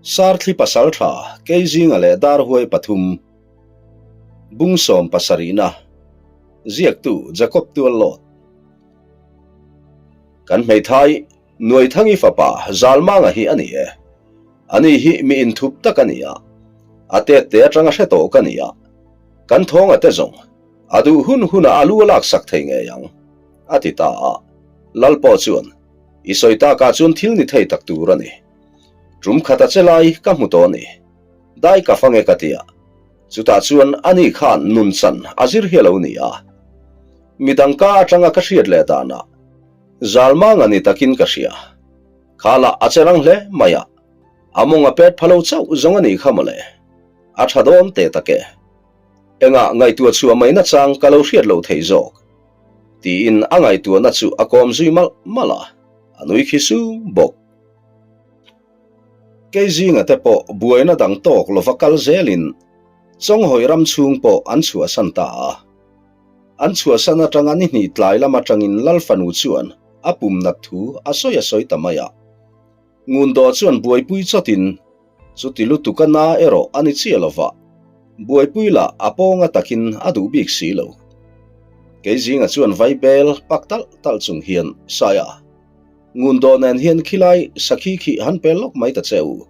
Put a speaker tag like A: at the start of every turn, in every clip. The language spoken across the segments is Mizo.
A: Sarthli pasaltha Keizinga leh Darhuai pathum Bungsawm pasarihna Ziaktu Jacob Tuallawt Kan hmeithai Nuaithangi fapa Zalmanga hi a ni e. Ani hi mi inthup tak a ni a, a tet te atanga hre tawh ka ni a. Kan thawnga te zawng a duh hun hunah a lu a laksak thei ngei ang, a ti ta a. Lal pawh chuan I sawi takah chuan thil ni thei tak tur a ni. Tum khat a che lai ka hmu tawh a ni. Dai ka fang e ka ti a. Chutah chuan ani khan nun chan a zir hi a lo ni a. Midang ka atanga ka hriat leh danah Zalmang a ni takin ka hria. Kha lah a che rang hle mai a. A mawng a pet pha lo chauh zawng a nih kha mawle. A tha dawn teh tak e. Engah ngaihtuah chhuah mai nachang ka lo hriat loh theih zawk. Tiin a ngaihtuahna chu a kawm zui malh malh a, a nui khi sung bawk. Kei zinga te pawh buaina dang tawk lova kal zelin Chawnghawi ram chhung pawh an chhuahsan ta a. An chhuahsan atanga ni hnih tlai lam atangin Lal fanu chuan a pum nat thu a sawi a sawi ta mai a. Ngundawh chuan buaipui chawtin chuti lutuk a na erawh a ni chiah lova, buaipui lah a pawnga takin a duh bik si lo. Kei zinga chuan vaibel pak talh talh chung hian Saia, Ngundawh nen hian khilai sakhi khi han pel lawk mai ta che u.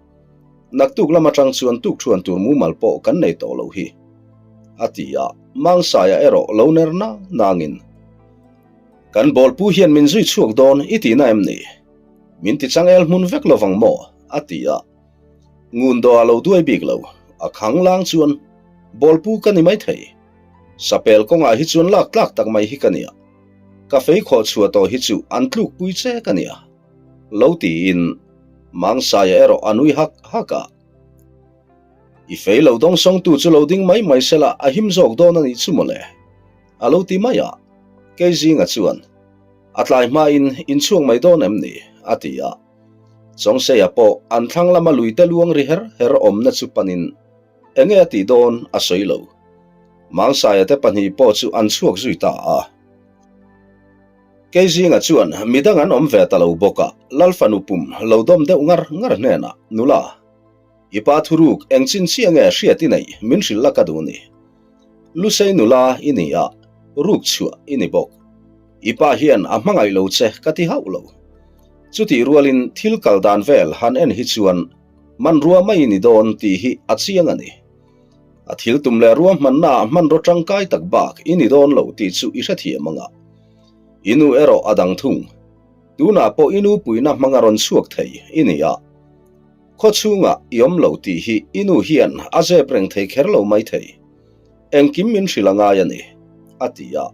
A: Naktuk lam atang chuan tukthuan tur mumal pawh kan nei tawh lo hi. A ti a, Mangsaia erawh lo ner nang nangin, Kan bawlpu hian min zui chhuak dawn i tihna em ni? Min ti changel hmun vek lovang maw? a ti a. Ngundawh a lo duai bik lo, a khang lang chuan bawlpu ka ni maithei. Sapel kawngah hi chuan lak tlak tak mai hi ka nia. Ka fei khawh chhuah tawh hi chu an tluk pui che ka nia. Lo tiin Mangsaia erawh a nui hak hak a. I fei lo dawng sawngtu chu lo ding mai mai sela a him zawk dawn a nih chu mawle. A lo ti mai a. Kei zinga chuan a tlai hmain inchhuak mai dawn em ni? a ti a. Chawngseia pawh an thlang lama luite luang ri her her awmna chu panin Enge a tih dawn a sawi lo. Mangsaia te pahnih pawh chu an chhuak zui ta a. Kei zinga chuan midang an awm ve ta lo bawk a, Lal fanu pum lo dawm deuh ngar ngar hnenah, Nula, i pa thuruk eng chin chiah nge hriat i neih min hrilh la ka duh ni. Lusei nula i ni a, ruk chhuah i ni bawk. I pa hian a hmangaih lo che ka ti hauh lo. Chutih rualin thil kal dan vel han en hi chuan Hmanrua mai ni dawn tih hi a chiang a ni. A thil tum leh ruahmannaah hmanraw tangkai tak bak i ni dawn lo tih chu i hrethiam ang a. I nu erawh a dang thung. Tunah pawh i nu puihna hmanga rawn chhuak thei i ni a. Khaw chhungah i awm lo tih hi i nu hian a zep reng thei kher lo mai thei. Engkim min hrilh a ngai a ni, a ti a.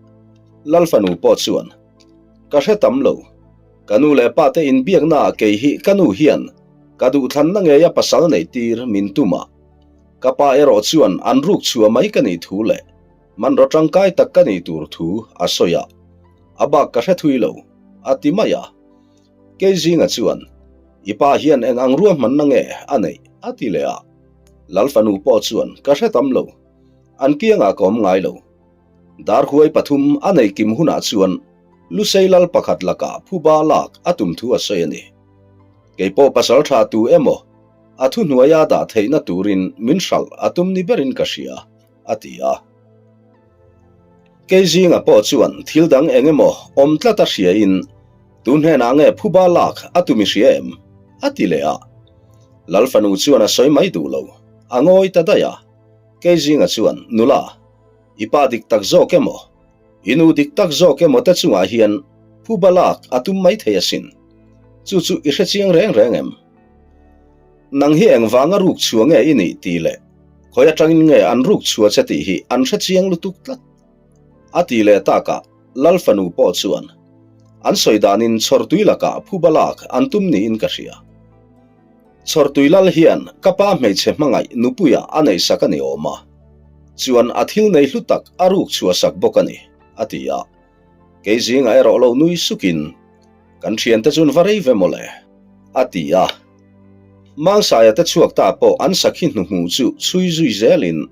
A: Lal fanu pawh chuan, Ka hre tam lo. Ka nu leh pa te inbiaknaah kei hi ka nu hian ka duhthlanna ngeia pasal neih tir min tum a. Ka pa erawh chuan an ruk chhuah mai ka nih thu leh hmanraw tangkai tak ka nih tur thu a sawi a. A bak ka hre thui lo, a ti mai a. Kei zinga chuan, I pa hian eng ang ruahmanna nge a neih? a ti leh a. Lal fanu pawh chuan, Ka hre tam lo. An kiangah ka awm ngai lo. Darhuai pathum a neih kim hunah chuan Lusei lal pakhat lakah phuba lak a tum thu a sawi a ni. Kei pawh pasal tha tu emaw a thuhnuaia dah theihna turin min hralh a tum ni berin ka hria, a ti a. Kei zinga pawh chuan thil dang eng emaw awm tlat a hriain tu hnenah nge phuba lak a tum i hria em? a ti leh a. Lal fanu chuan a sawi mai duh lo, a ngawi ta daih a. Kei zinga chuan, Nula, i pa dik tak zawk emaw? I nu dik tak zawk emaw te chungah hian phuba lak a tum mai thei asin. Chu chu i hre chiang reng reng em? Nang hi engvanga ruk chhuah nge i nih tih leh khawi atangin nge an ruk chhuah che tih hi an hre chiang lutuk tlat. A ti leh takah Lal fanu pawh chuan an sawi danin chhawrtui lakah phuba lak an tum niin ka hria. Chhawrtui lal hian ka pa hmeichhe hmangaih nupuia a neihsak a ni awm a, chuan a thil nei hlu tak a ruk chhuahsak bawk a ni, a ti a. Kei zingah erawh lo nui sukin, Kan thiante chuan va rei ve mawle, a ti a. Mangsaia te chhuak ta pawh an sakhi hnuhmuh chu chhui zui zelin,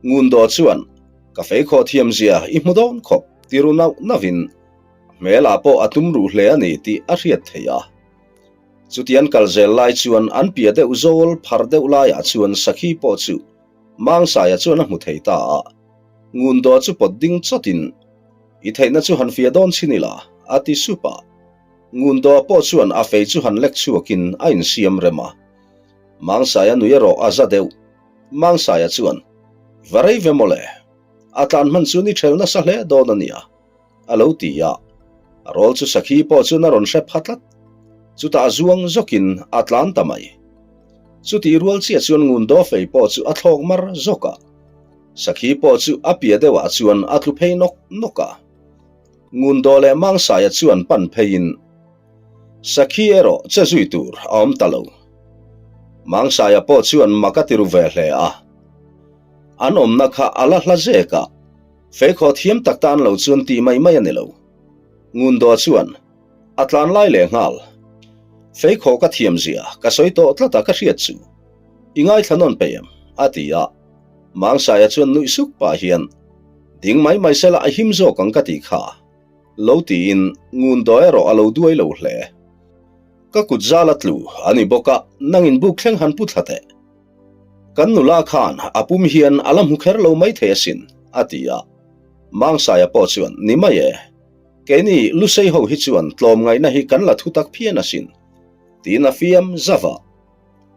A: Ngundaw chuan, Ka feikhawh thiamzia i hmu dawn khawp, ti ru nauh nauhin, hmelah pawh a tum ruh hle a ni tih a hriat theih a. Chuti an kal zel lai chuan an piah deuh zawl phar deuh laiah chuan sakhi pawh chu Mangsaia chuan a hmu thei ta a. Ngundaw chu pawt ding chawtin, I theihna chu han fiah dawn chin ila, a ti sup a. Ngundaw pawh chuan a fei chu han lek chhuakin a insiam rem a. Mangsaia nui erawh a za deuh. Mangsaia chuan, Va rei ve mawle, a tlan hman chu ni ṭhel nasa hle dawn a nia, a lo ti a. A rawl chu sakhi pawh chuan a rawn hre pha tlat. Chutah a zuang zawkin a tlan ta mai. Chutih rual chiah chuan Ngundaw fei pawh chu a thlawk mar zawk a. Sakhi pawh chu a piah deuhah chuan a tlu phei nawk nawk a. Ngundaw leh Mangsaia chuan pan pheiin Sakhi erawh che zui tur a awm ta lo. Mangsaia pawh chuan mak a ti ru ve hle a. An awmna kha a la hla zek a, feikhaw thiam tak tan lo chuan tih mai mai a ni lo. Ngundaw chuan a tlan lai leh nghal. Feikhaw ka thiam zia ka sawi tawh tlat a ka hriat chu. I ngaithla nawn peih em? a ti a. Mangsaia chuan nuih suk pah hian, Ding mai mai sela a him zawk ang ka tih kha. Lo tiin Ngundaw erawh a lo duai lo hle. Ka kut zal a tlu a ni bawk a, nangin buk thleng han pu thla teh. Kan nula khan a pum hian a la hmu kher lo mai thei asin, a ti a. Mangsaia pawh chuan, Ni mai e. Keini Lusei ho hi chuan tlawmngaihna hi kan la thu tak phian asin, tiin a fiam zauh a.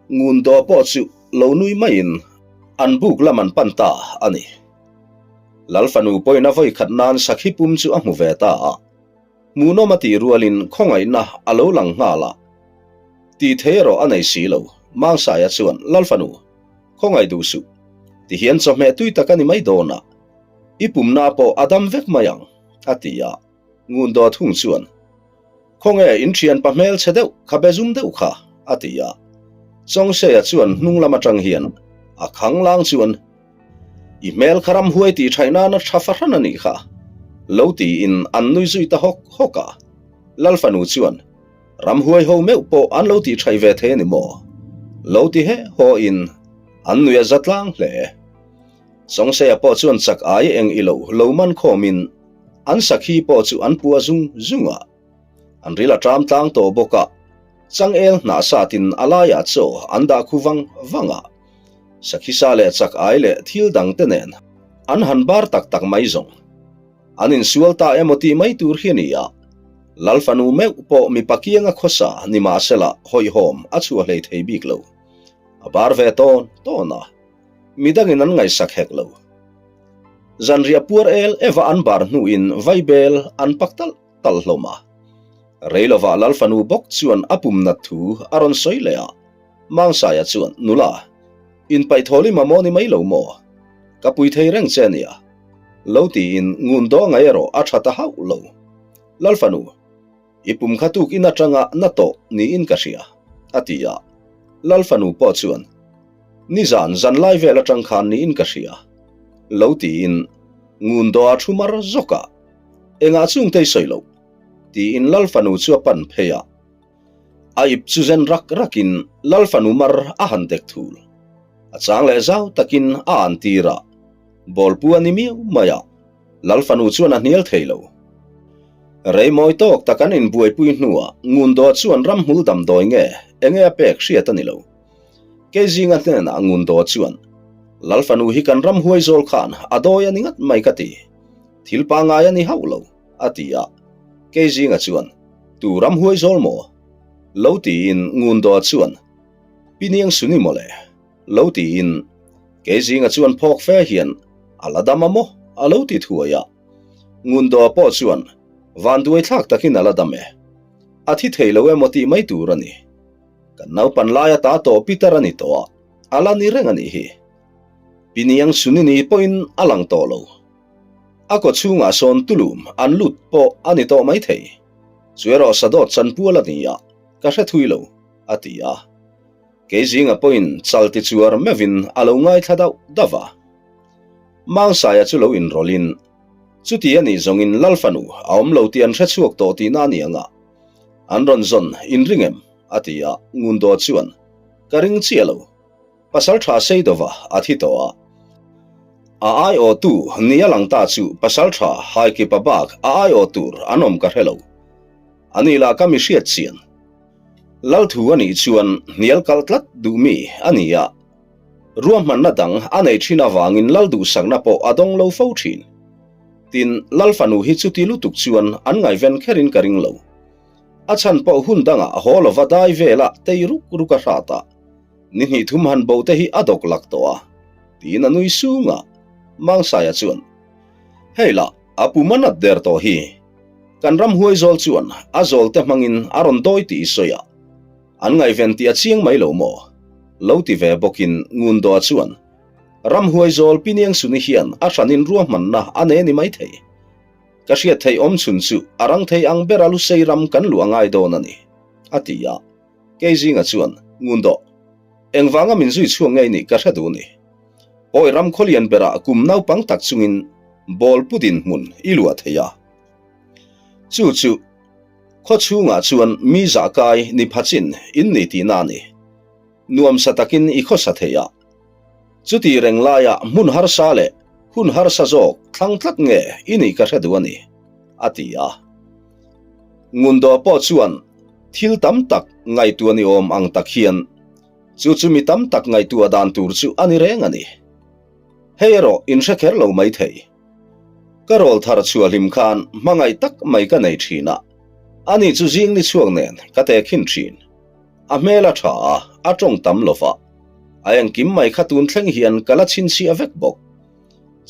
A: Ngundaw pawh chu lo nui maiin an buk lam an pan ta a ni. Lal fanu pawhin a vawi khat nan sakhi pum chu a hmu ve ta a, hmuhnawm a tih rualin khawngaihna a lo lang nghal a. Tih thei erawh a nei si lo, Mangsaia chuan Lal fanu, khawngaih duh suh, tihian chawhmeh tui tak a ni mai dawn a, i pumna pawh a dam vek mai ang, a ti a. Ngundaw thung chuan, Khawnge in thianpa hmel chhe deuh, kha be zum deuh kha, a ti a. Chawngseia chuan hnung lam atang hian a khang lang chuan, I hmel kha ramhuai tih thaih nana tha fahran a nih kha, lo tiin an nui zui ta hawk hawk a. Lal fanu chuan, Ramhuai ho meuh pawh an lo tih thaih ve thei a ni maw? Lo ti he haw in an nui a za tlang hle. Chawngseia pawh chuan chak ai eng i lo lo man khawm in, An sakhi pawh chu an pua zung zung a, an ril a ṭam tlang tawh bawk a, changel hnah satin a laiah chaw an dah khu vang vang a, sakhi sa leh chak ai leh thil dang te nen an han bar tak tak mai zawng. An insual ta emaw tih mai tur hi a ni a, Lal fanu meuh pawh mipa kianga khawsa nimahsela hawihhawm a chhuah hlei thei bik lo. A bar ve tawn tawn a. Midangin an ngaihsak hek lo. Zanriah puar el eva an bar hnuin vaibel an pak talh talh hlawm a. Rei lovah Lal fanu bawk chuan a pum nat thu a rawn sawi leh a. Mangsaia chuan, Nula, inpaihthawl i mamawh ni mai lo maw? Ka pui thei reng che ania. Lo tiin ngun daw ngai erawh a tha ta hauh lo. Lal fanu, I pum kha tuk in atanga na tawh niin ka hria, a ti a. Lal fanu pawh chuan, Nizan zan lai vel atang khan niin ka hria, lo tiin ngun dawh a thu mar zawk a. Engah chungte i sawi loh? tiin Lal fanu chu a pan phei a. A ip chu zen rak rakin Lal fanu mar a han dek thul. A chang leh zau takin a an tir a, bawlpu a ni miau mai a. Lal fanu chuan a hnial thei lo. Rei mawi tawk tak an inbuaipui hnuah Ngundaw chuan ramhmul damdawi nge enge a pek hriat a ni lo. Kei zinga hnenah Ngundaw chuan, Lal fanu hi kan ramhuai zawl khan a dawi a ni ngat mai ka ti. Thil pangngai a ni hauh lo, a ti a. Kei zinga chuan, Tu ramhuai zawl maw? Lo tiin Ngundaw chuan, Piniang suni mawle. Lo tiin kei zinga chuan phawk fe hian a la dam a maw? a lo ti thuai a. Ngundaw pawh chuan vanduai thlak takin a la dam e. A thi thei lo emaw tih mai tur a ni. Kan naupan laia ta tawh pitar a ni tawh a, a la ni reng a nih hi. Piniang Sunini pawhin a lang tawh lo. A kaw chhungah sawn tulum an lut pawh a ni tawh mai thei. Chu erawh sadawt chanpual a ni a, ka hre thui lo, a ti a. Kei zinga pawhin chal ti chuar meuhin a lo ngaithla dauh dauh a. Mangsaia chu lo inrawlhin, Chuti a nih zawngin Lal fanu a awm lo tih an hre chhuak tawh tihna a ni ang a, an rawn zawn inring em? a ti a, Ngundaw chuan, Ka ring chiah lo. Pasaltha Seidova a thi tawh a. A aiawhtu ni a lang ta chu Pasaltha Haikipa bak a aiawh tur an awm ka hre lo. Ani lah ka mi hriat chian. Lalthu a nih chuan hnial kal tlat duh mi a ni a, ruahmanna dang a nei thin avangin Lal duhsakna pawh a dawng lo fo thin. Tin, Lal fanu hi chuti lutuk chuan an ngaihven kherin ka ring lo. A chhan pawh hun dangah haw lova dai vela tei ruk ruk a hrat a, ni hnih thum han bo te hi a dawk lak tawh a, tiin a nui sung a. Mangsaia chuan, Hei lah, a pum a nat der tawh hi. Kan ram huai zawl chuan a zawl te hmangin a rawn dawi tih i sawi a, an ngaihven tih a chiang mai lo maw? Lo ti ve bawkin Ngundoa chuan, Ram huai zawl Piniangsuni hian a hranin ruahmanna a nei a ni maithei. Ka hriat theih awm chhun chu a rang thei ang bera Lusei ram kan luh a ngai dawn a ni, a ti a. Kei zinga chuan, Ngundoh, engvanga min zui chhuak ngei nih ka hre duh ni. Pawi ram khawlian berah kum naupang tak chungin ball pu dinhmun i luah thei a. Chu chu khaw chhungah chuan mi zahkai ni phachin in ni tihna a ni. Nuamsa takin i khawsa thei a. Chuti reng laia hmun harsa leh hun harsa zawk thlang tlat nge i nih ka hre duh a ni, a ti a. Ngundaw pawh chuan thil tam tak ngaihtuah ni awm ang tak hian chu chu mi tam tak ngaihtuah dan tur chu a ni reng a ni. Hei erawh in hre kher lo mai thei. Ka rawl thar chhuah hlim khan hmangaih tak mai ka nei thin a, ani chu zing ni chhuak nen ka tehkhin thin. A hmel a tha a, a tawng tam lo va. A engkim mai kha tun thleng hian ka la chhinchhiah vek bawk.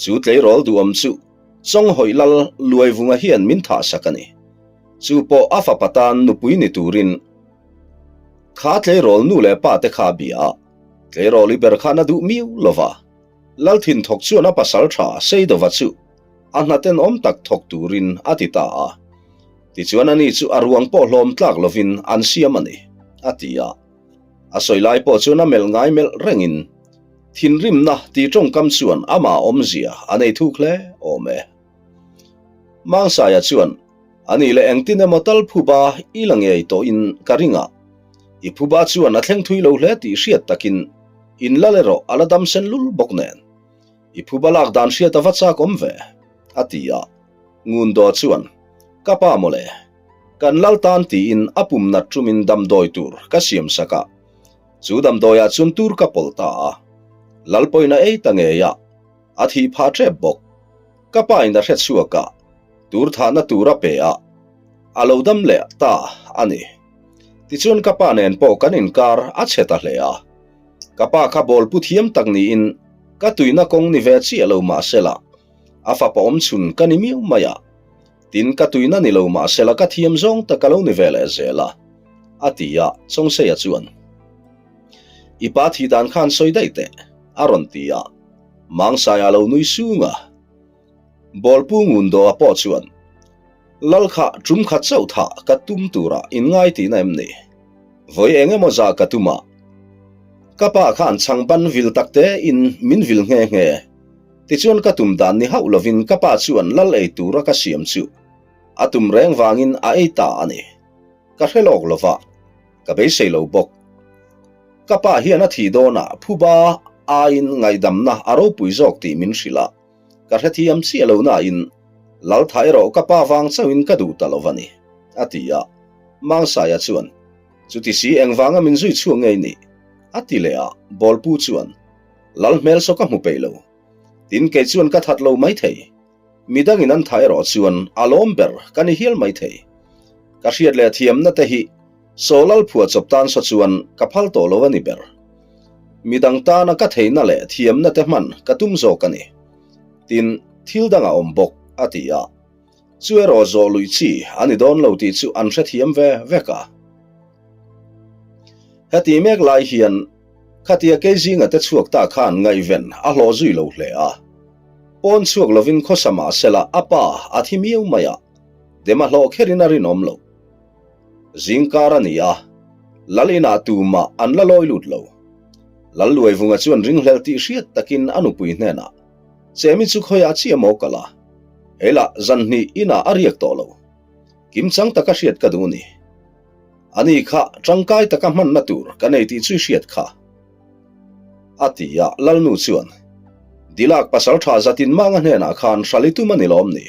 A: Chu tleirawl duhawm chu Chawnghawih lal Luaivunga hian min thahsak a ni. Chu pawh a fapa tan nupui ni turin kha tleirawl nu leh pa te kha a bia a, tleirawl i ber khan a duh miau lo va. Lalthin thawk chuan a pasal tha Seidova chu a hna tenawm tak thawk turin a ti ta a. Tichuan ani chu a ruang pawh hlawm tlak lovin an siam a ni, a ti a. A sawi lai pawh chuan a melh ngai melh rengin thinrimna tih tawngkam chuan amah awmzia a nei thuk hle awm e. Mangsaia chuan ani leh engtin emaw tal phuba i la ngei tawhin ka ring a, i phuba chuan a thleng thui lo hle tih hriat takin in lal erawh a la dam sen lul bawk nen i phuba lak dan hriat a va chak awm ve, a ti a. Ngundaw chuan, Ka pa mawle, kan lal tan tiin a pum nat ṭumin damdawi tur ka siam sak a, chu damdawiah chuan tur ka pawlh ta a, lal pawhin a ei ta ngei a, a thih phah ṭep bawk. Ka pa in a hre chhuak a, tur thahna tur a pe a, a lo dam leh ta a ni. Tichuan ka pa nen pawh kan inkar a chhe ta hle a, ka pa kha ball pu thiam tak niin ka tuina kawng ni ve chiah lo mahsela, A fapa awm chhun ka ni miau mai a, tin ka tuina ni lo mahsela ka thiam zawng tak a lo ni ve leh zel a, a ti a, Chawngseia chuan, I pa thih dan khan sawi daih teh, a rawn ti a, Mangsaia lo nui sung a. Bawlpu Ngundoa pawh chuan, Lal kha tum khat chauh thah ka tum turah in ngai tihna em ni? Vawi eng emaw zah ka tum a, ka pa khan chhangban vil tak te in min vil nghe nghe. Tichuan ka tum dan ni hauh lovin ka pa chuan lal ei tura ka siam chu a tum reng vangin a ei ta a ni. Ka hre lawk lova, ka beisei lo bawk. Ka pa hian a thih dawnah phuba aiin ngaihdamna a ropui zawk tih min hrilh a, ka hrethiam chiah lo nain lal tha erawh ka pa vang chauhin ka duh ta lo va ni, a ti a. Mangsaia chuan, Chuti si engvanga min zui chhuak ngei ni? a ti leh a, Bawlpu chuan, Lal hmel saw ka hmu peih lo. Tin kei chuan ka that lo mai thei. Midangin an tha erawh chuan a lawm ber ka ni hial mai thei. Ka hriat leh thiamna te hi saw lal phuah chawp tan saw chuan ka phal tawh lo a ni ber. Midang tana ka theihna leh thiamna te hman ka tum zawk a ni. Tin, thil dang a awm bawk, a ti a. Chu erawh zawh luih chi a ni dawn lo tih chu an hrethiam ve vek a. Heti mek lai hian Khatia kei zinga te chhuak ta khan ngaihven a hlawh zui lo hle a. Pawn chhuak lovin khawsa mah sela a pa a thi miau mai a, dem a hlawh kherin a rinawm lo. Zingkar a ni a, Lal inah tumah an la lawi lut lo. Lal Luaivunga chuan ringhlel tih hriat takin a nupui hnenah, Chemi chu khawiah chiah maw kal a? Heilah zan hnih inah a riak tawh lo. Kimchang taka hriat ka duh ni. Ani kha tangkai taka hmanna tur ka nei tih chu i hriat kha. A ti a, Lalnu chuan, Dilak pasal tha zatin manga hnenah khan hrali tum a ni lawm ni?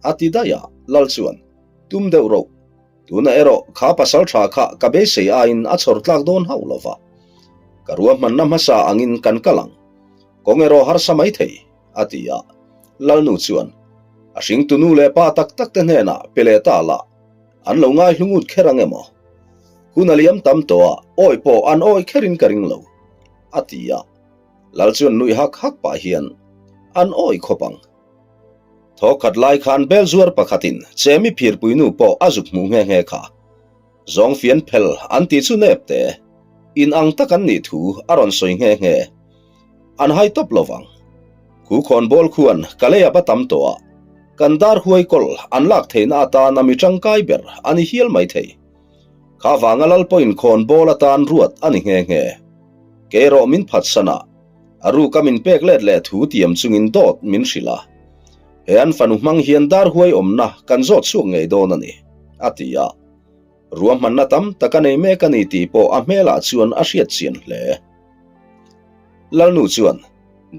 A: A ti daih a, Lal chuan, Tum deuh roh. Tunah erawh kha pasal tha kha ka beisei aiin a chhawr tlak dawn hauh lo va. Ka ruahmanna hmasa angin kan kal ang. Kawng erawh harsa mai thei, a ti a. Lalnu chuan, A hringtu nu leh pa tak tak te hnenah pe leh ta la, an lo ngai hlungut kher ang emaw? Hun a liam tam tawh a, awi pawh an awi kherin ka ring lo, a ti a. Lal chuan nuih hak hak pah hian, An awi khawp ang. Thawk khat lai khan bel zuar pakhatin Chemi phirpui nu pawh a zuk hmuh nghe nghe kha. Zawng fian phel an tih chu nep te, in ang tak an nih thu a rawn sawi nghe nghe. An hai tawp lo vang. Khu khawnbawl khuan ka lei a ba tam tawh a, kan dar huai kawl an lak theihna atana mi tangkai ber a ni hial mai thei. Kha vanga lal pawhin khawnbawl atan ruat a ni nghe nghe. Kei erawh min phatsan a, A ruka min pek let leh thu tiam chungin dawt min hrilh a, He an fanu hmang hian dar huai awmna kan zawt chhuak ngei dawn a ni, a ti a. Ruahmanna tam tak a nei mek a ni tih pawh a hmelah chuan a hriat chian hle. Lalnu chuan,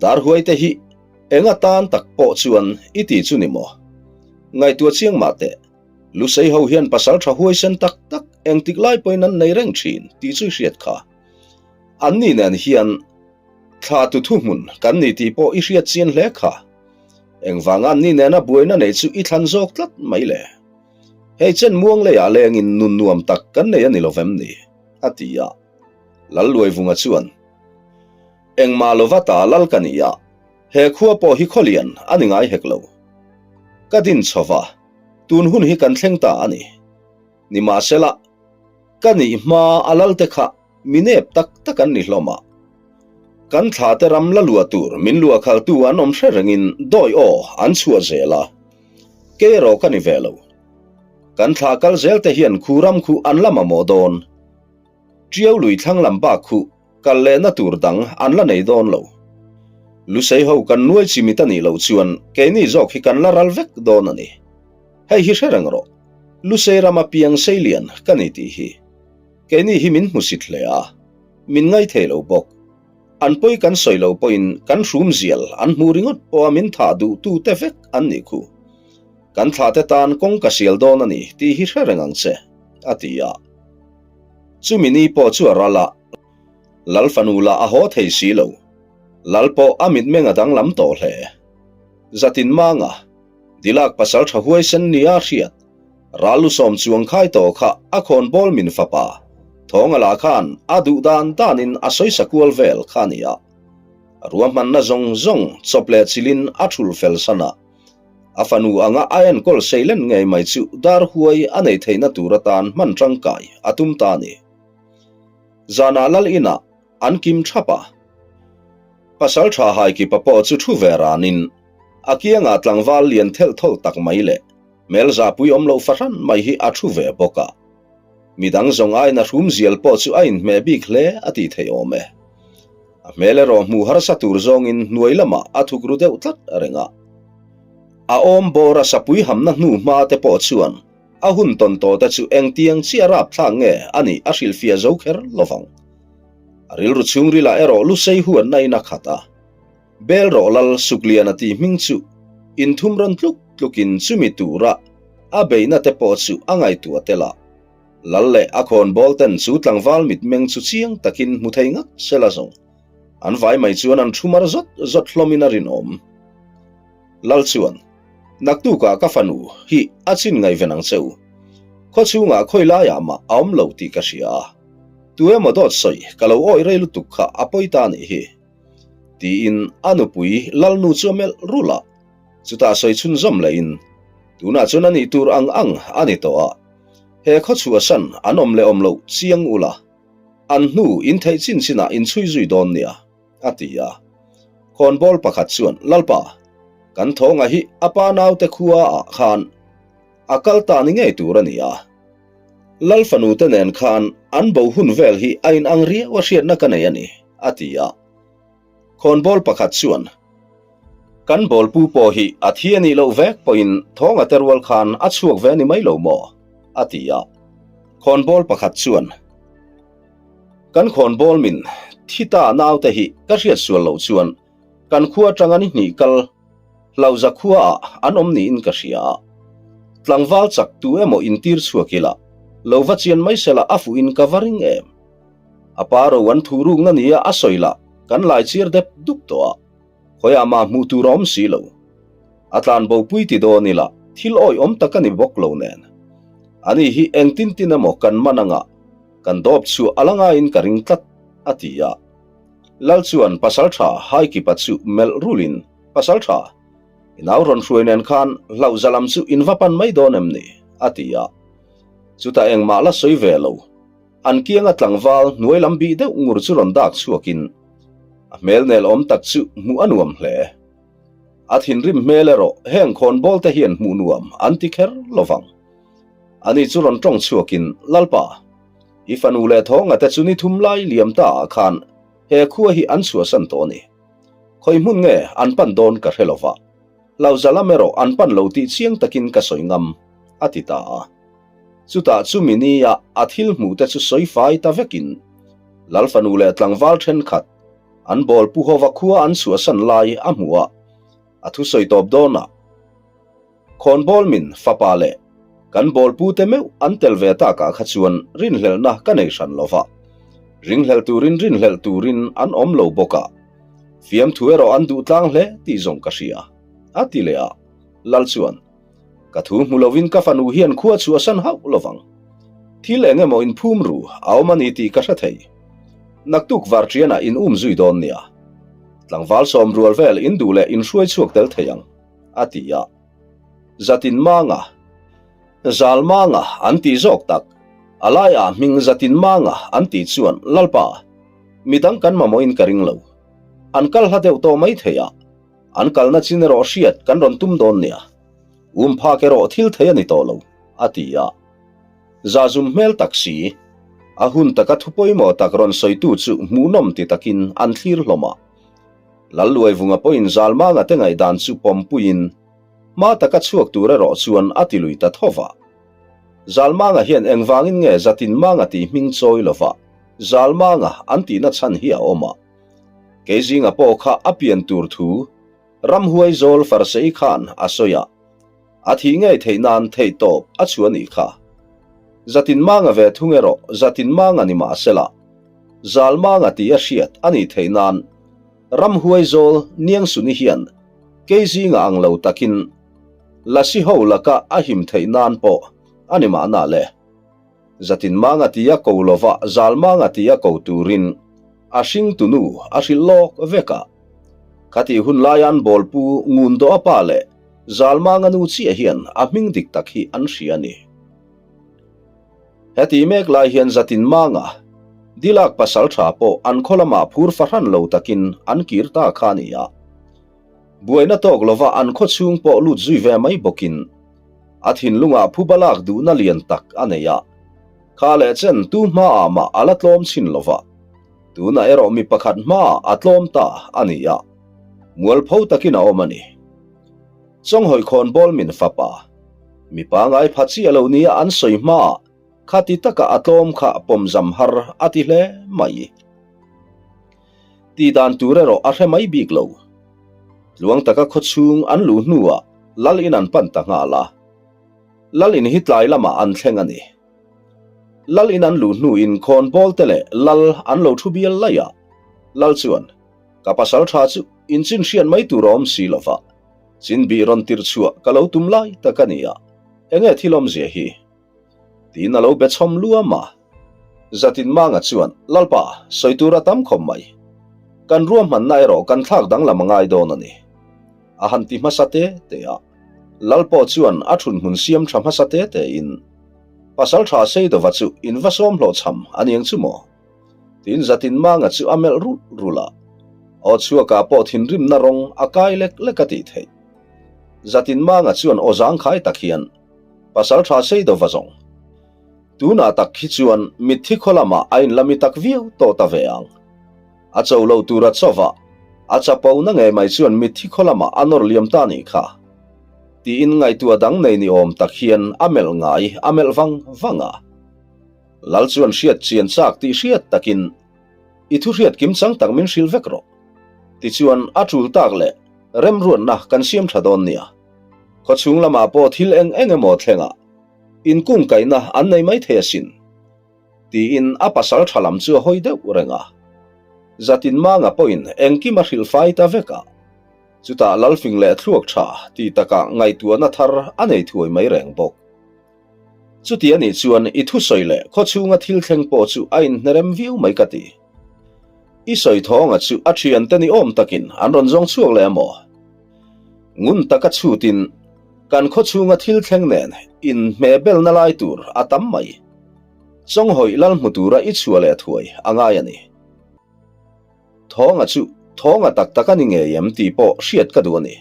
A: Dar huai te hi eng atan tak pawh chuan i ti chu ni maw? Ngaihtuah chiang mah teh, Lusei ho hian pasal tha huaisen tak tak engtik lai pawhin an nei reng thin tih chu i hriat kha. Anni nen hian thla tu thuhmun kan ni tih pawh i hriat chian hle kha. Engvanga anni nena buaina nei chu i thlan zawk tlat mai le? Hei chen muang leiah lengin nun nuam tak kan nei a ni lo vem ni? a ti a. Lalluaivunga chuan, Engmah lova ta lal ka ni a, he khua pawh hi khawlian a ni ngai hek lo. Ka din chho va, tun hun hi kan thleng ta a ni. Nimahsela, ka nih hma a lalte kha mi nep tak tak an ni hlawm a. Kan thla te ram la luah tur min luah khaltu an awm hre rengin dawi aw an chhuah zel a. Kei erawh ka ni ve lo. Kan thla kal zel te hian khu ram khu an la mamawh dawn. Tiau lui thlang lam bak khu kal lehna tur dang an la nei dawn lo. Lusei ho kan nuai chimit a nih loh chuan keini zawk hi kan la ral vek dawn a ni. Hei hi hre reng rawh. Lusei rama piang seilian ka ni tih hi. Keini hi min hmusit hle a, min ngaithei lo bawk. An pawi kan sawi lo pawhin kan hrum zial an hmuh ringawt pawha min thah duh tute vek an nih khu. Kan thlahte tan kawng ka sial dawn a ni tih hi hre reng ang che, a ti a. Chumi ni pawh chu a ral a, Lal fanu lah a haw thei si lo. Lal pawh a mitmeng a danglam tawh hle. Zatin manga, Dilak pasal tha huaisen nia hriat, Ral lusawm chuang khai tawh kha a khawnbawl min fapa Thawnga lah khan a duh dan danin a sawisa kual vel kha a ni a. A ruahmanna zawng zawng chawp leh chilhin a thul fel san a. A fanu anga a enkawl seilen ngei mai chu dar huai a nei theihna tur atan hman tangkai a tum ta a ni. Zanah lal inah an kim thap a. Pasal tha Haikipa pawh chu thu ve ranin a kiangah tlangval lian thelh thawlh tak mai leh Hmel zahpui awm loh fahran mai hi a thu ve bawk a. Midang zawng aiin a hrum zial pawh chu a inhmeh bik hle a tih theih awm e. A hmel erawh hmuh harsa tur zawngin hnuai lamah a thuk ru deuh tlat reng a. A awm bawr a sapui hamna hnu hma te pawh chuan a hun tawn tawh te chu engtiang chiah rapthlak nge a nih a hrilhfiah zo kher lovang. A rilru chhungrilah erawh lusei huatna in a khat a. Bel rawh lal Sukliana tih hming chu inthum rawn tluk tlukin chumi tura a beihna te pawh chu a ngaihtuah tel a. Lal leh a khawnbawl ten chu tlangval mitmeng chu chiang takin hmu thei ngat se la zawng. An vai mai chuan an thu mar zawt zawt hlawmin a rinawm. Lal chuan, Naktukah ka fanu hi a chin ngaihven ang che u. Khawchhungah khawi laiah mah a awm lo tih ka hria a. Tu emaw dawt sawi ka lo awih rei lutuk kha a pawi ta nih hi. Tiin a nupui Lalnu chu a melh rulh a, chutah sawi chhunzawm lehin, Tunah chuan a nih tur ang ang a ni tawh a, he khawchhuahsan an awm leh awm loh chiang ula, an hnu in theih chin chinah in chhui zui dawn nia, a ti a. Khawnbawl pakhat chuan, Lalpa, kan thawnga hi a pa naute khua ah khan a kal ta ni ngei tur a ni a. Lal fanu te nen khan an bo hun vel hi a inang riau a hriatna ka nei a ni, a ti a. Khawnbawl pakhat chuan, Kan bawlpu pawh hi a thi a nih loh vek pawhin thawnga te rual khan a chhuak ve ni mai lo maw? a ti a. Khawnbawl pakhat chuan, Kan khawnbawl min thi ta naute hi ka hriat sual loh chuan Kan khua atanga ni hnih kal Hlauza khuaah an awm niin ka hria a, tlangval chak tu emaw intir chhuak ila. Lo va chian mai sela a fuhin ka va ring em. A pa ro an thu rukna nia a sawi lah kan lai chir dep dup tawh a, khawiah mah hmuh tur a awm si lo. A tlan bo pui ti dawn ila thil awihawm tak a ni bawk lo nen. Ani hi engtin tin emaw kan man anga kan dawp chhuah a la ngaiin ka ring tlat, a ti a. Lal chuan Pasaltha Haikipa chu melh rulin, Pasaltha, i nau rawn hruai nen khan hlauhza lam chu in va pan mai dawn em ni? a ti a. Chutah engmah la sawi ve lo. An kianga tlangval hnuai lam bih deuh ngur chu rawn dak chhuakin a hmel nel awm tak chu hmuh a nuam hle. A thinrim hmel erawh heng khawnbawl te hian hmuh nuam an ti kher lovang. Ani chu rawn tawng chhuakin, Lalpa, i fanu leh thawnga te chu ni thum lai liam ta ah khan he khua hi an chhuahsan tawh a ni. Khawi hmun nge an pan dawn ka hre lova, hlauza lam erawh an pan lo tih chiang takin ka sawi ngam, a ti ta a. Chutah chumi nia a thil hmuh te chu sawi fai ta vekin Lal fanu leh tlangval thenkhat an bawl pu hova khua an chhuahsan lai a hmuh a, a thusawi tawp dawnah Khawnbawl min fapa leh kan bawl pu te meuh an tel ve takah kha chuan rinhlelhna ka nei hran lova, ringhlelh turin rinhlelh turin an awm lo bawk a, fiamthu erawh an duh tlang hle tih zawng ka hria, a ti leh a, Lal chuan Ka thu hmu lovin ka fanu hian khua chu a san hauh lovang. Thil eng emaw inphum ru a awm a ni tih ka hre thei. Naktuk varṭianah in um zui dawn nia. Tlangval sawm rual vel in duh leh in hruai chhuak tel thei ang, a ti a. Zatin manga, Zal manga an tih zawk tak. A laiah hming Zatin manga an tih chuan Lalpa, midang kan mamawhin ka ring lo. An kal hla deuh tawh mai thei a. An kalna chin erawh hriat kan rawn tum dawn nia. Um phak erawh thil thei a ni tawh lo, a ti a. Zahzum hmel tak si, a hun taka thu pawimawh tak rawn sawitu chu hmuhnawm ti takin an thlir hlawm a. Lalluaivunga pawhin Zalmanga te ngaihdan chu pawmpuiin hma taka chhuak tur erawh chuan a ti lui ta tho va. Zalmanga hian engvangin nge Zatinmanga tih hming chawi lova Zalmanga an tihna chhan hi a awm a. Kei zinga pawh kha a pian tur thu ramhuai zawl Farsei khan a sawi a, a thih ngei theih nan theihtawp a chhuah nih kha. Zatin manga ve thung erawh Zatin manga ni mah sela, Zal manga tih a hriat a nih theih nan ramhuai zawl Niangsuni hian kei zinga ang lo takin Lasi ho laka a him theih nan pawh a ni mahna le. Zatin manga tia ko lova zal manga tia ko turin a hringtunu a hrilh lawk vek a. Khatih hun laia an bawlpu ngun dawh a pa leh zal manga nu chiah hian a hming dik tak hi an hria a ni. Heti mek lai hian Zatin manga Dilak pasal tha pawh an khaw lamah phur fahran lo takin an kir ta kha a ni a. Buaina tawk lova an khaw chhung pawh lut zui ve mai bawkin A thinlungah phuba lak duhna lian tak a nei a, kha leh chen tu hmaah mah a la tlawm chhin lo va, tunah erawh mi pakhat hmaah a tlawm ta a ni a, mualpho takin a awm a ni. Chawnghawi khawnbawl min fapa, mi pangai pha chiah lo nia an sawi hmaah khati taka a tlawm kha pawmzam har a ti hle mai. Tih dan tur erawh a hre mai bik lo. Tluang taka khawchhung an luh hnuah Lal in an pan ta nghal a. Lal in hi tlai lamah an thleng a ni. Lal in an luh hnuin khawnbawl te leh Lal an lo thu bial laih a. Lal chuan, Ka pasal tha chu inchin hriat mai tur a awm si lo va, chinbih rawn tirh chhuah ka lo tum lai tak a ni a, enge thil awmzia hi? Tiin a lo be chhawm luam a. Zatin Manga chuan, Lalpa, sawi tur a tam khawp mai. Kan ruahmanna erawh kan thlak danglam a ngai dawn a ni. A han ti hmasa te te a. Lal pawh chuan a thunhmun siam tha hmasa te te in, Pasal tha Seidova chu in va sawm hlawhchham a niang chu maw? Tiin Zatin Manga chu a melh rulh rulh a. Aw chhuakah pawh thinrimna rawng a kai lek lek a tih theih. Zatin Manga chuan aw zangkhai tak hian, Pasal tha Seidova zawng. Tunah tak khi chuan mitthi khaw lamah a inlami tak viau tawh ta ve ang. A cho lo tur a chauh a, a chapo na ngei mai chuan mitthi khaw lamah a nawr liam ta nih kha. Tiin ngaihtuah dang nei ni awm tak hian a melh ngai a melh vang vang a. Lal chuan hriat chian chak tih hriat takin, I thu hriat kim chang tak min hrilh vek rawh. Tichuan a tul tak leh remruatna kan siam tha dawn nia. Khawchhung lamah pawh thil eng eng emaw thlengah. Inkungkaihna an nei mai thei asin. Tiin a pasal tha lam chu a hawi deuh reng a. Zatinmanga pawhin engkim a hrilh fai ta vek a. Chutah Lalfing leh thluak tha ti takah ngaihtuahna thar a nei thuai mai reng bawk. Chuti a nih chuan i thusawi leh khawchhunga thil thleng pawh chu a inhnerem viau mai ka ti. I sawi thawnga chu a thiante ni awm takin an rawn zawng chhuak leh a maw? Ngun taka chhutin kan khawchhunga thil thleng nen inhmehbelna lai tur a tam mai. Chawnghawih lal hmu tura i chhuah leh thuai a ngai a ni. Thawnga chu thawnga tak tak a ni ngei em tih pawh hriat ka duh a ni.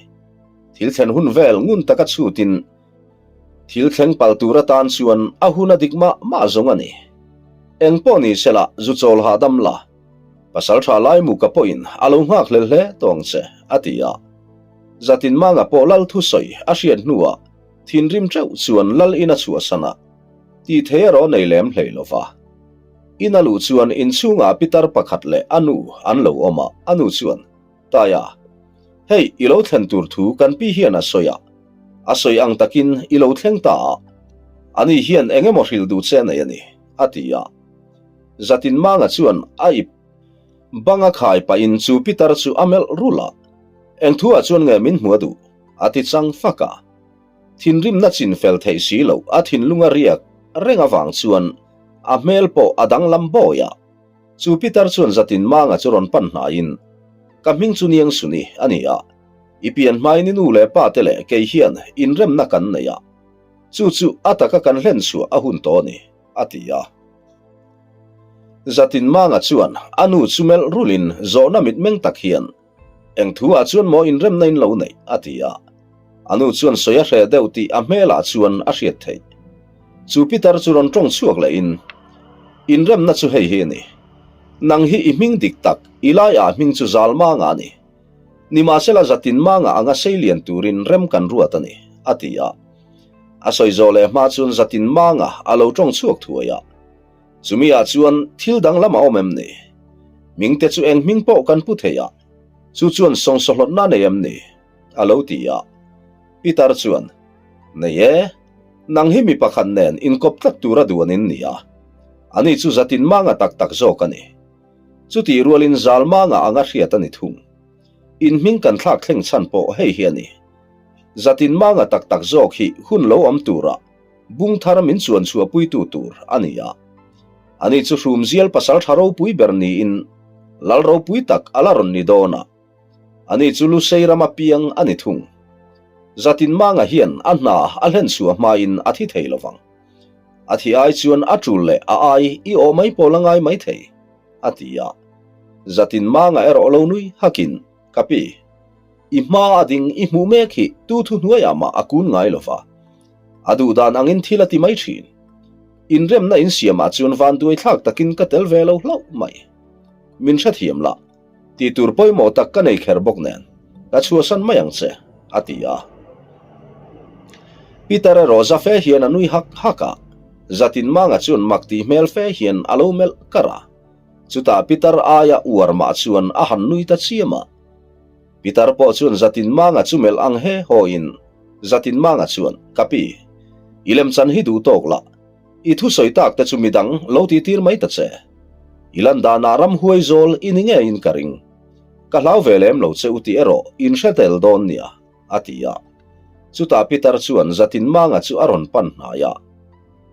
A: Thil thlen hun vel ngun taka chhutin thil thleng pal tur atan chuan a hun a dik mah mah zawng a ni. Eng pawh ni sela zu chawl hahdam la, pasal tha lai muka pawhin a lo nghak hlel hle tawh ang che, a ti a. Zatinmanga pawh lal thusawi a hriat hnuah thinrim teuh chuan lal in a chhuahsan a, tih thei erawh nei lem hlei lo va. In a luh chuan inchhungah pitar pakhat leh a nu an lo awm a, a nu chuan, Taia, hei i lo thlen tur thu kan pi hian a sawi a, a sawi ang takin i lo thleng ta a, ani hian eng emaw hrilh duh che nei a ni, a ti a. Zatinmanga chuan a ip banga khai pahin chu pitar chu a melh rulh a, Eng thuah chuan nge min hmu a duh? a ti chang fak a. Thinrimna chin fel theih si loh a thinlung a riak reng avang chuan a hmel pawh a danglam bawi a. Chu pitar chuan Zatinmanga chu rawn pan hnaiin, Ka hming chu Niang Suni a ni a, i pian hmain i nu leh pa te leh kei hian inremna kan nei a, chu chu a taka kan hlen chhuah a hun tawh a ni, a ti a. Zatinmanga chuan a nu chu melh rulin zawhna mitmeng tak hian, Eng thu ah chuan maw inremna in lo neih? a ti a. A nu chuan sawi a hreh deuh tih a hmelah chuan a hriat theih. Chu pitar chu rawn tawng chhuak lehin, Inremna chu hei hi a ni. Nang hi i hming dik tak, i laiah hming chu Zalmanga a ni. Nimahsela Zatinmanga anga seilian turin rem kan ruat a ni, a ti a. A sawi zawh leh hma chuan Zatinmanga a lo tawng chhuak thuai a. Chumi ah chuan thil danglam a awm em ni? Hming te chu eng hming pawh kan pu thei a, chu chuan sawngsawhlawtna nei em ni? A lo ti a. Peter chuan, Nei e, nang hi mi pakhat nen inkawp tlat tura duan in ni a, ani chu zatin manga tak tak zawk a ni. Chutih rualin zal manga anga hriat a ni thung. In hming kan thlak thleng chhan pawh hei hi a ni. Zatin manga tak tak zawk hi hun lo awm turah Bung thar min chuan chhuahpuitu tur a ni a. Ani chu hrumzial pasal tha ropui ber niin lal ropui tak a la rawn ni dawn a. Ani chu Lusei rama piang a ni thung. Zatinmanga hian a hna a hlen chhuah hmain a thi thei lovang. A thi ai chuan a tul leh a ai i awh mai pawl a ngai mai thei, a ti a. Zatinmanga erawh lo nui hakin, Ka pi, i hma a ding i hmuh mek hi tu thuhnuaiah mah a kun ngai lova. A duh dan angin thil a ti mai thin. Inremna insiamah chuan vanduai thlak takin ka tel ve lo hlauh mai. Min hrethiam la, tih tur pawimawh tak ka nei kher bawk nen, ka chhuahsan mai ang che, a ti a. Peter erawh za fe hian a nui hak hak a, Zatinmanga chuan mak tih hmel fe hian a lo melh kar a. Chutah Peter aia uar mah chuan a han nui ta chiam a. Pitar pawh chuan Zatinmanga chu melh ang he hawiin Zatinmanga chuan, Ka pi, i lemchan hi duh tawk la, i thusawi tak te chu midang lo tihtir mai ta che. I lan danah ramhuai zawl i ni ngeiin ka ring. Ka hlau ve lem lo che u tih erawh in hre tel dawn nia, a ti a. Chutah pitar chuan Zatinmanga chu a rawn pan hnai a.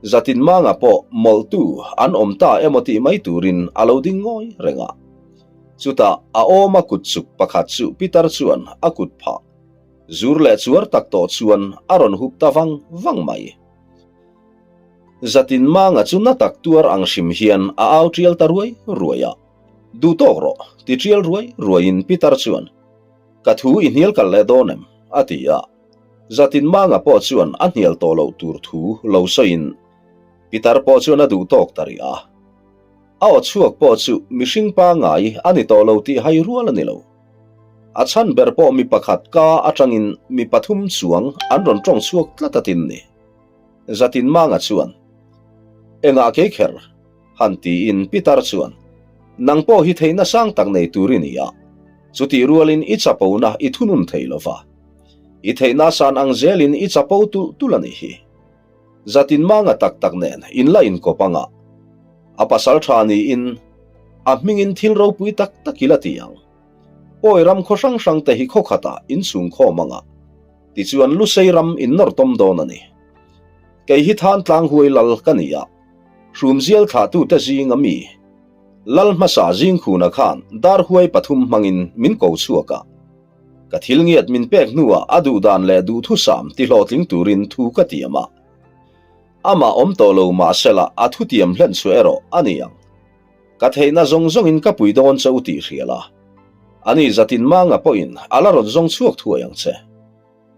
A: Zatinmanga pawh mawlhtu an awm ta emaw tih mai turin a lo ding ngawi reng a. Chutah a awma kut chuk pakhat chu pitar chuan a kut phah zur leh chuar tak tawh chuan a rawn hup ta vang vang mai. Zatinmanga chu na tak tuar ang hrim hian a au tial ta ruai ruai a. Duh tawk rawh, ti tial ruai ruaiin pitar chuan, Ka thu i hnial kal leh dawn em? a ti a. Zatinmanga pawh chuan a hnial tawh loh tur thu lo sawiin pitar pawh chuan a duh tawk ta rih a. A aw chhuak pawh chu mihring pangngai a ni tawh lo tih hai rual a ni lo. A chhan ber pawh mi pakhat ka atangin mi pathum chuang an rawn tawng chhuak tlat a tin ni. Zatinmanga chuan, Engah kei kher? han tiin Pitar chuan, Nang pawh hi theihna sang tak nei tur i ni a, chutih rualin i chapona i thunun thei lo va. I theihna san ang zelin i chapo tulh tulh a nih hi. Zatinmanga tak tak nen in la inkawp ang a, a pasal tha niin a hmingin thil ropui tak tak i la ti ang. Pawi ram khaw hrang hrang te hi khaw khatah in chhungkhawm ang a, tichuan Lusei ram in nawr tawm dawn a ni. Kei hi Thantlang huai lal ka ni a, Hrumzial thlahtute zinga mi Lal hmasa Zingkhuna khan dar huai pathum hmangin min ko chhuak a. Ka thil ngiat min pek hnuah a duhdan leh duhthusam ti hlawhtling turin thu ka tiam a. Amah awm tawh lo mahsela a thutiam hlen chhuah erawh a ni ang. Ka theihna zawng zawngin ka pui dawn che u tih hrial a. Ani zatin manga pawhin a la rawn zawng chhuak thuai ang che.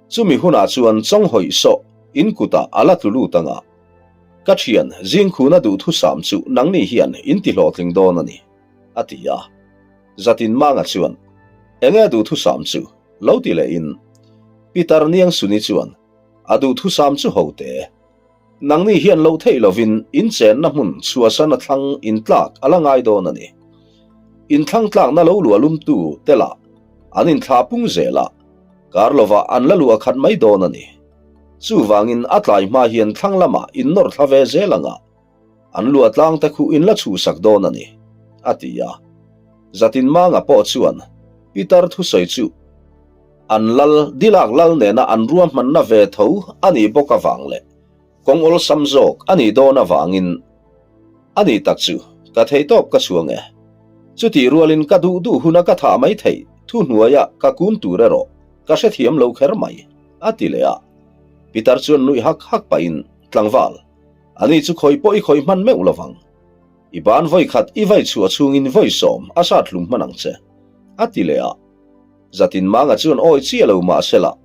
A: Chumi hunah chuan chawnghawih sawh in kutah a la tlu lut ang a. Ka thian Zingkhuna duhthusam chu nangni hian in ti hlawhtling dawn a ni, a ti a. Zatin Manga chuan, Enge duhthusam chu? lo ti lehin Peter Niangsuni chuan, A duhthusam chu ho te. Nangni hian lo theih lovin in chenna hmun chhuahsan a thlang in tlak a la ngai dawn a ni. In thlang tlakna lo luah lumtu te lah an inthlah pung zel a, kar lovah an la luah khat mai dawn a ni. Chuvangin a tlai hma hian thlang lamah in nawr thla ve zel ang a, an luah tlang te khuh in la chhuhsak dawn a ni, a ti a. Zatin Manga pawh chuan Peter thusawi chu an lal Dilak lal nena an ruahmanna ve tho a nih bawk avang leh kawng awlsam zawk a nih dawn avangin a ni tak chu ka theihtawp ka chhuang e. Chutih rualin ka duh duh huna ka thah mai theih thuhnuaia ka kun tur erawh ka hrethiam lo kher mai, a ti leh a. Peter chuan nuih hak hak pahin tlangval Ani chu khawi pawh i khawi hman meuh lovang. I ban vawi khat i vai chhuah chhungin vawi sawm a sat hlum hman ang che, a ti leh a. Zatin Manga chuan awi chiah lo mah se lah.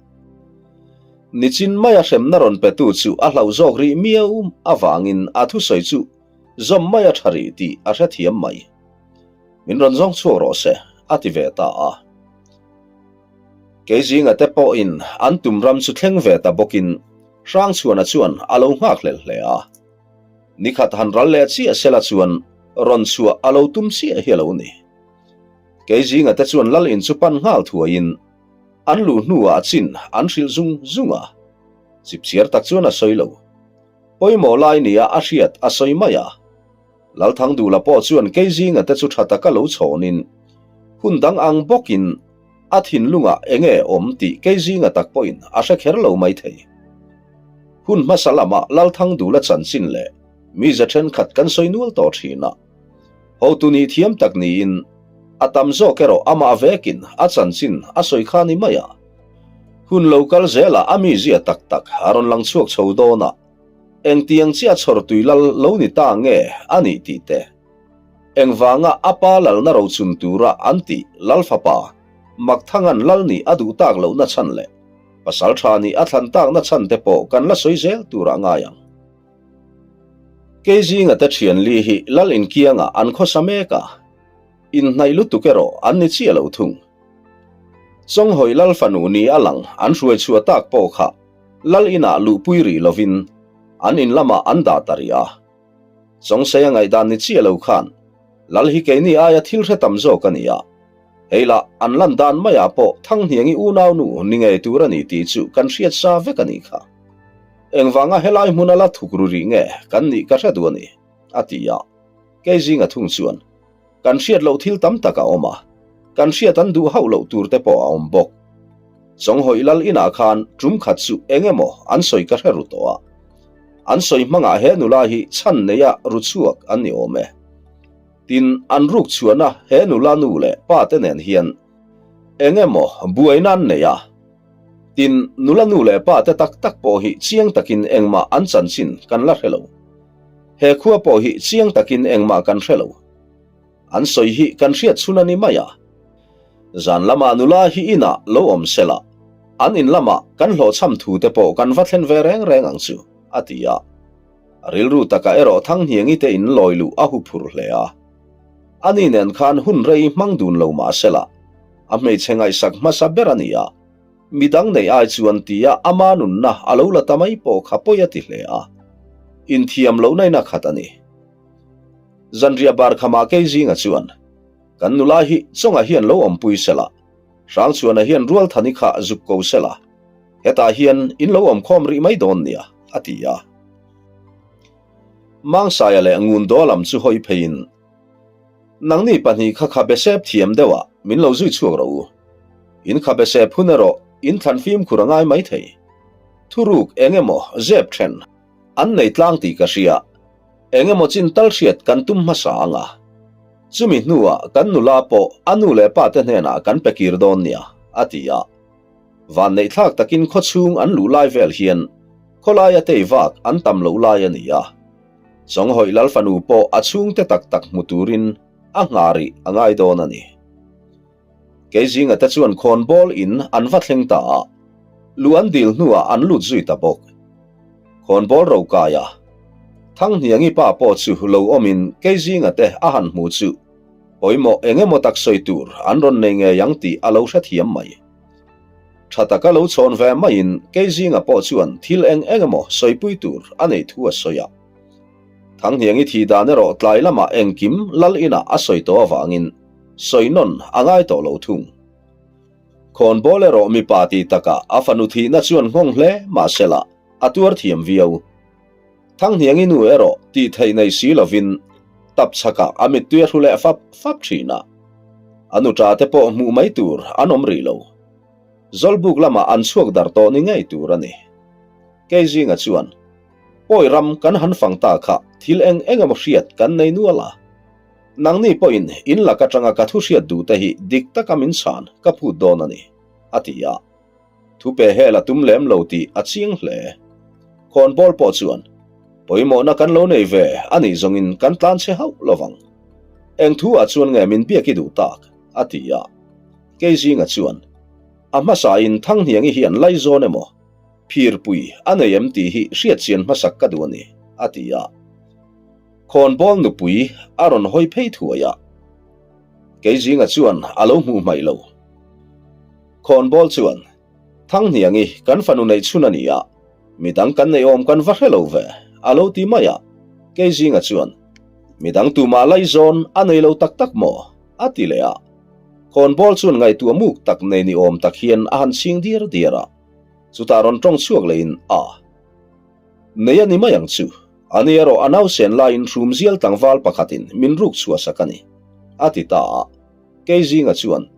A: Nichin maia hremna rawn petu chu a hlauh zawk rih miau avangin a thusawi chu zawm mai a tha rih tih a hrethiam mai. Min rawn zawng chhuak rawh se, a ti ve ta a. Kei zinga te pawhin an tum ram chu thleng ve ta bawkin Hrangchhuana chuan a lo nghak hlel hle a. Nikhat han ral leh chiah sela chuan rawn chhuah a lo tum chiah hi a lo ni. Kei zinga te chuan lal in chu pan nghal thuaiin an luh hnuah a chin an hrilh zung zung a. Chipchiar tak chuan a sawi lo. Pawimawh lai nia a hriat a sawi mai a. Lalthangdula pawh chuan kei zinga te chu tha taka lo chhawnin hun dang ang bawkin A thinlungah enge awm tih kei zinga tak pawhin a hre kher lo mai thei. Hun hmasa lamah Lalthangdula chanchin leh mize thenkhat kan sawi nual tawh thin a. Hotu nih thiam tak niin a tam zawk erawh amah vekin a chanchin a sawi kha ni mai a. Hun lo kal zelah a mizia tak tak a rawn lang chhuak chho dawn a, engtiang chiah chhawrtui lal lo ni ta nge a nih tih te. Engvanga a pa lalna rochun tura an tih Lal fapa Makthangan lal nih a duh tak lohna chhan leh pasal tha nih a thlan takna chhan te pawh kan la sawi zel turah ngai ang. Keizinga te thianli hi lal inkiangah an khawsa mek a, inhnaih lutuk erawh an ni chiah lo thung. Chawnghawi lal fanu ni a lang an hruai chhuah tak pawh kha lal inah luhpui rih lovin an in lamah an dah ta rih a. Chawngseia ngaihdan ni chiah lo khan Lal hi keini aia thil hre tam zawk a ni a, hei lah an lan dan maiah pawh Thanghniangi unaunu ni ngei tur a ni tih chu kan hriat sa vek a nih kha. Engvanga helai hmuna la thuk ru rih nge kan nih ka hre duh a ni, a ti a. Kei zinga thung chuan Kan hriat loh thil tam tak a awm a, kan hriat an duh hauh loh tur te pawh a awm bawk. Chawnghawi lal inah khan tum khat chu eng emaw an sawi ka hre ru tawh a. An sawi hmangah he nula hi chhan neia ru chhuak an ni awm e. Tin, an ruk chhuahna he nula nu leh pa te nen hian eng emaw buaina an nei a. Tin, nula nu leh pa te tak tak pawh hi chiang takin engmah an chanchin kan la hre lo. He khua pawh hi chiang takin engmah kan hre lo. An sawi hi kan hriat chhun a ni mai a. Zan lamah nula hi inah lo awm se la, an in lamah kan hlawhchham thu te pawh kan va thlen ve reng reng ang chu, a ti a. A rilru takah erawh Thanghniangi te in lawi luh a huphurh hle a. Ani nen khan hun rei hmang dun lo mah se la, a hmeichhe ngaihsak hmasa ber a ni a. Midang neih ai chuan tia ama nunna a lo la ta mai pawh kha pawi a ti hle a, inthiam lohna in a khat a ni. Zanriah bar khamah kei zinga chuan, Kan nula hi Chawnga hian lo awmpui sela, Hrangchhuana hian Rualthani kha zuk ko sela, hetah hian in lo awmkhawm rih mai dawn nia, a ti a. Mangsaia leh Ngundaw lam chu hawi pheiin, Nangni pahnih kha khabe sep thiam deuh ah min lo zui chhuak rawh u. In khabe sep hun erawh in thlan fimkhur a ngai mai thei. Thuruk eng emaw zep then an nei tlang tih ka hria. Eng emaw chin tal hriat kan tum hmasa ang a. Chumi hnuah kan nula pawh a nu leh pa te hnenah kan pe kir dawn nia, a ti a. Vanneihthlak takin khawchhung an luh lai vel hian khawlaia tei vak an tam loh lai a ni a. Chawnghawih Lal fanu pawh a chhungte tak tak hmu turin a nghah rih a ngai dawn a ni. Keizinga te chuan khawnbawl in an va thleng ta a, luh an dil hnuah an lut zui ta bawk. Khawnbawl rokaia Thanghniangi pa pawh chu lo awmin Keizinga te a han hmu chu pawimawh eng emaw tak sawi tur an rawn nei ngei ang tih a lo hrethiam mai. Tha taka lo chhawn ve maiin Keizinga pawh chuan thil eng eng emaw sawipui tur a neih thu a sawi a. Thanghniangi thih dan erawh tlai lamah engkim lal inah a sawi tawh avangin sawi nawn a ngai tawh lo thung. Khawnbawl erawh mipa tih takah a fanu thihna chuan nghawng hle mahsela a tuar thiam viau. Thanghniangi nu erawh tih theih nei si lovin tap chhakah a mittui a hru leh fap fap thin a. A nuṭa te pawh hmuh mai tur an awm rih lo. Zawlbuk lamah an chhuak darh tawh ni ngei tur a ni. Keizinga chuan, Pawi ram kan han fang ta kha thil eng eng emaw hriat kan nei nual a. Nangni pawhin in lak atanga ka thu hriat duh te hi dik taka min chhan ka phut dawn a ni, a ti a. Thu pe hel a tum lem lo tih a chiang hle. Khawnbawl pawh chuan, Pawimawhna kan lo nei ve a nih zawngin kan tlan chhe hauh lo vang. Eng thu ah chuan nge min biak i duh tak? a ti a. Keizinga chuan, A hmasain Thanghniangi hi an laizawn emaw? Phirpui a nei em tih hi hriatchian hmasak ka duh a ni, a ti a. Khawnbawl nupui a rawn hawi phei thuai a. Keizinga chuan a lo hmuh hmaih lo. Khawnbawl chuan, Thanghniangi, kan fanu neih chhun a ni a, midang kan neih awm kan va hre lo ve, a lo ti mai a. Keizinga chuan, Midang tumah laizawn a nei lo tak tak maw? a ti leh a. Khawnbawl chuan ngaihtuah muk tak nei ni awm tak hian a han chhing diar diar a. Chutah rawn tawng chhuak lehin, A. Nei a ni mai ang chu. Ani erawh a nausen laiin hrumzial tlangval pakhatin min ruk chhuahsak a ni, a ti ta a. Keizinga chuan,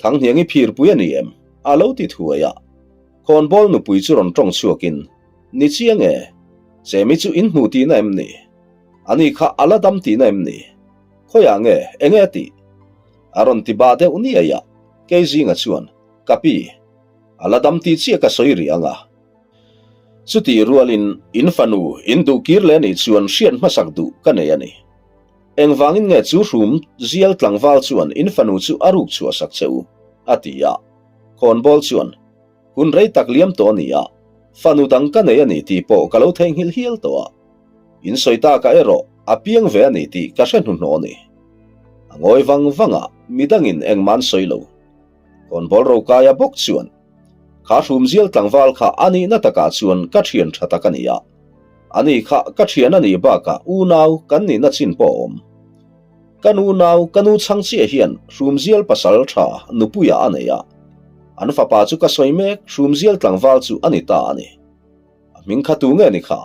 A: Thanghniangi phirpui a ni em? a lo ti thuai a. Khawnbawl nupui chu rawn tawng chhuakin, Ni chiang e, Chemi chu in hmu tihna em ni? Ani kha a la dam tihna em ni? Khawiah nge, enge a tih? A rawn ti bah deuh niai a. Keizinga chuan, Ka pi, a la dam tih chiah ka sawi rih ang a. Chutih rualin in fanu in duh kir leh nih chuan hriat hmasak duh ka nei a ni. Engvangin nge chu hrum zial tlangval chuan in fanu chu a ruk chhuahsak che u? a ti a. Khawnbawl chuan, Hun rei tak liam tawh a ni a, fanu dang ka nei a ni tih pawh ka lo theihnghilh hial tawh a. In sawi takah erawh a piang ve a ni tih ka hre hnuhnawh a ni. A ngawi vang vang a, midangin engmah an sawi lo. Khawnbawl Rokaia bawk chuan, Kha hrumzial tlangval kha a nihna takah chuan ka thian tha tak a ni a. Ani kha ka thian a nih bakah unau kan nihna chin pawh a awm. Ka nu nau, ka nu chhang chiah hian hrumzial pasal tha nupuiah a nei a. An fapa chu ka sawi mek, hrumzial tlangval chu a ni ta a ni. A hming kha tu nge ni kha?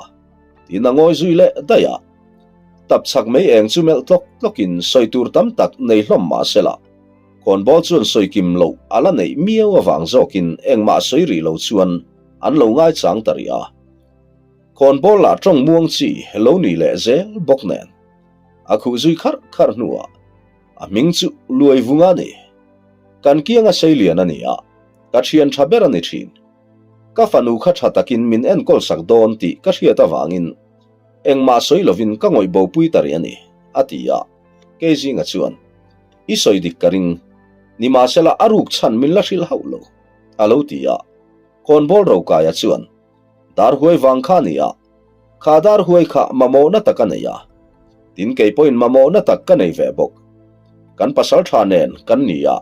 A: Tiin a ngawi zui leh daih a. Tap chhak mai eng chu melh tlawk tlawkin sawi tur tam tak nei hlawm mah se la, khawnbawl chuan sawi kim loh a la neih miau avang zawkin engmah sawi rih lo chuan an lo ngaichang ta rih a. Khawnbawl lah tawng muang chi lo ni leh zel bawk nen a khuh zui kharh kharh hnuah a hming chu Luaivunga a ni. Kan kianga seilian a ni a, ka thian tha ber a ni thin. Ka fanu kha tha takin min enkawl sak dawn tih ka hriat avangin engmah sawi lovin ka ngawih bopui ta rih a ni, a ti a. Keizinga chuan, I sawi dik ka ring, nimahsela a ruk chhan min la hrilh hauh lo, a lo ti a. Khawnbawl Rokaia chuan, Dar huai vang kha a ni a, kha dar huai kha mamawhna tak a nei a, tin kei pawhin mamawhna tak ka nei ve bawk. Kan pasal tha nen kan ni a,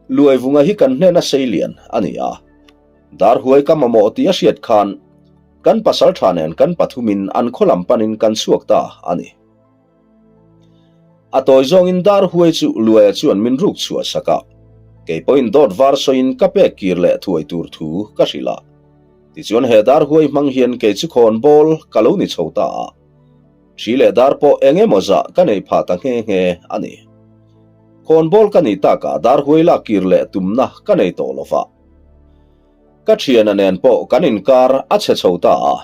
A: Luaivunga hi kan hnena sei lian a ni a, dar huai ka mamawh tih a hriat khan kan pasal tha nen kan pathumin an khaw lam panin kan chhuak ta a ni. A tawi zawngin dar huai chu Luaia chuan min ruk chhuah sak a, kei pawhin dawt var sawiin ka pek kir leh thuai tur thu ka hrilh a. Tichuan he dar huai hmang hian kei chu khawn bawl ka lo ni chho ta a. Ṭhi leh dar pawh eng emaw zah ka nei phah ta nghe nghe a ni. Khawnbawl ka nih takah dar huai lak kir leh tumna ka nei tawh lo va. Ka ṭhiana nen pawh kan inkar a chhe chho ta a.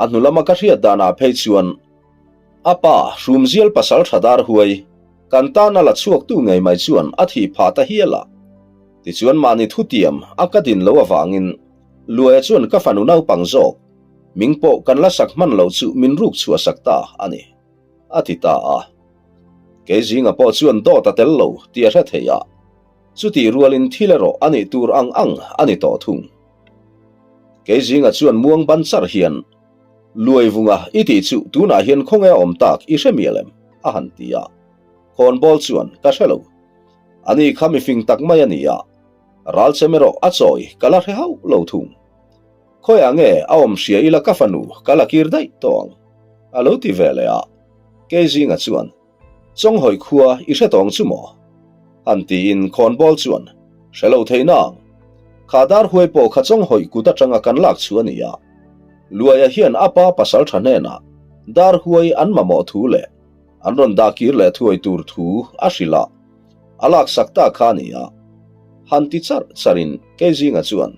A: A hnu lama ka hriat danah phei chuan a pa Hrumzial pasal ṭha dar huai kan tana la chhuaktu ngei mai chuan a thih phah ta hial a. Tichuan mahni thutiam a ka din lo avangin Luaia chuan ka fanu naupang zawk ming pawh kan la sak hman loh chu min ruk chhuah sak ta a ni, a ti ta a. Kei zinga pawh chuan dawt a tel lo tih a hre thei a, chutih rualin thil erawh a nih tur ang ang a ni tawh thung. Kei zinga chuan muang ban char hian, Luai vunga i tih chu tunah hian khawnge a awm tak i hre mial em? a han ti a. Khawnbawl chuan, Ka hre lo. Ani kha mifing tak mai a ni a, Ralchem erawh a chawi ka la hre hauh lo thung. Khawiah nge a awm hria ila ka fanu ka la kir daih tawh ang? A lo ti ve leh a. Kei zinga chuan, Chawnghawi khua i hre tawng chu maw? Han tiin khawnbawl chuan, Hre lo thei nang. Kha dar huai pawh kha chawnghawi kut atanga kan lak chu a ni a. Luaia hian a pa pasal tha hnenah dar huai an mamawh thu leh an rawn dah kir leh thuai tur thu a hrilh a. A laksak ta kha a ni a. Han ti charh charhin kei zinga chuan,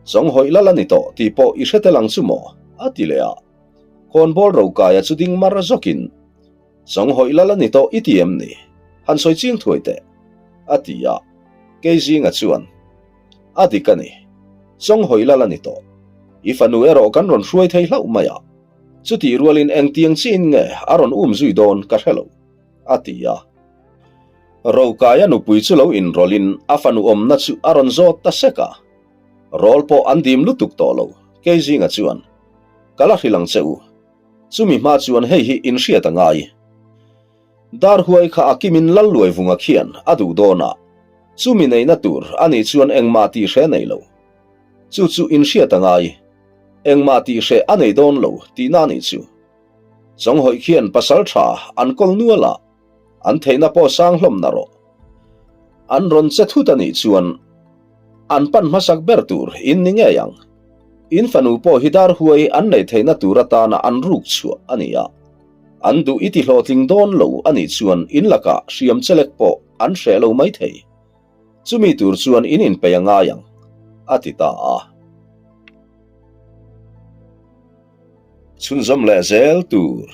A: Chawnghawi lal a ni tawh tih pawh i hre tel ang chu maw? a ti leh a. Khawnbawl rokaia chu ding mar zawkin, Chawnghawi lal a ni tawh i ti em ni? Han sawi ching thuai teh, a ti a. Kei zinga chuan, A dik a ni. Chawnghawi lal a ni tawh. I fanu erawh kan rawn hruai thei hlauh mai a. Chutih rualin engtiang chiin nge a rawn um zui dawn ka hre lo. a ti a. Rokaia nupui chu lo inrawlhin a fanu awmna chu a rawn zawt ta sek a. Rawl pawh an dim lutuk tawh lo, kei zinga chuan, Ka la hrilh ang che u. Chumi hma chuan hei hi inhriat a ngai. Dar huai kha a kimin Lalluaivunga khian a duh dawn a, chumi neihna tur a nih chuan engmah tih hre nei lo. Chu chu inhriat a ngai. Engmah tih hreh a nei dawn lo tihna a nih chu. Chawnghawi khian pasal tha an kawl nual a, an theihna pawh sang hlawm na rawh. An rawn che thut a nih chuan an pan hmasak ber tur in ni ngei ang. In fanu pawh hi dar huai an neih theihna tur atana an ruk chhuah a ni a. An duh i ti hlawhtling dawn lo a nih chuan in lakah hriam chelek pawh an hreh lo mai thei. Chumi tur chuan in inpeih a ngai ang, a ti ta a. Chhunzawm leh zel tur.